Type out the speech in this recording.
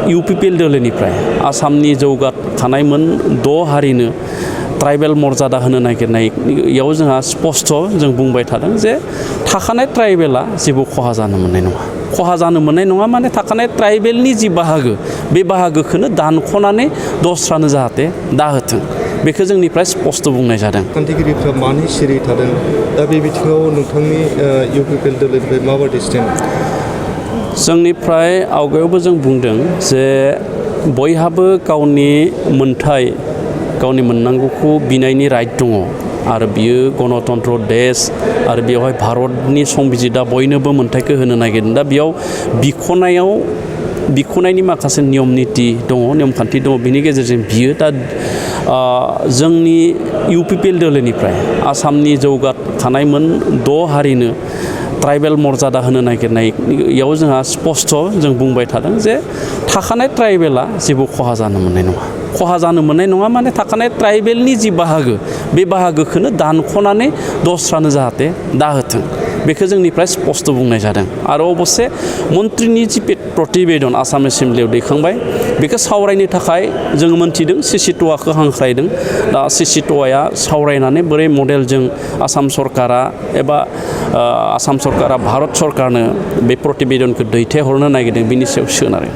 UPPL दोलोनिफ्राय आसामनि जौगाखानाय मोन 6 हारिनो tribal मर्यादा होनो नागिरनायाव जोंहा स्पष्ट जों बुंबाय थादों जे थाखानाय ट्राइबेला जेबो खहा जानो मोननाय नङा। खहा जानो मोननाय नङा माने थाखानाय ट्राइबेलनि जि बाहागो बे बाहागोखौनो दानख'नानै दस्रानो जाहाथे दाहोथों बेखौ जोंनिफ्राय स्पष्ट बुंनाय जादों। खान्थिगिरिफ्रा मानो सिरि थादों दा बे बिथिङाव नोंथांनि UPPL दोलोनिफ्राय माबायदि स्टेन्ड? जोंनिफ्राय आवगायावबो जों बुंदों जे बयहाबो गावनि मोनथाय गावनि मोननांगौखौ बिनायनि राइट दङ आरो बियो गणतन्त्र देश आरो बेवहाय भारतनि संबिजिदा बयनोबो मोनथायखौ होनो नागिरदों। दा बेयाव बिख'नायनि माखासे नियम निति दङ, नेमखान्थि दङ, बिनि गेजेरजों बियो दा जोंनि UPPL दोलोनिफ्राय आसामनि जौगाखानाय मोन 6 हारिनो ट्राइबेल मर्यादा होनो नागिरनायाव जोंहा स्पष्ट जों बुंबाय थादों जे थाखानाय ट्राइबेला जेबो खहा जानो मोननाय नङा। खहा जानो मोननाय नङा माने थाखानाय ट्राइबेलनि जि बाहागो बे बाहागोखौनो दानख'नानै दस्रानो जाहाथे दाहोथों बेखौ जोंनिफ्राय स्पष्ट बुंनाय जादों। आरो अबस्से मन्त्रिनि जि प्रतिवेदन आसाम एसेम्ब्लियाव दैखांबाय बेखौ सावरायनो थाखाय जोङो मोन्थिदों CC2खौ हांख्रायदों। दा CC2आ सावरायनानै बोरै मडेलजों आसाम सरकारा एबा आसाम सरकारा भारत सरकारनो बे प्रतिवेदनखौ दैथायहरनो नागिरदों बिनि सायाव सोनारो।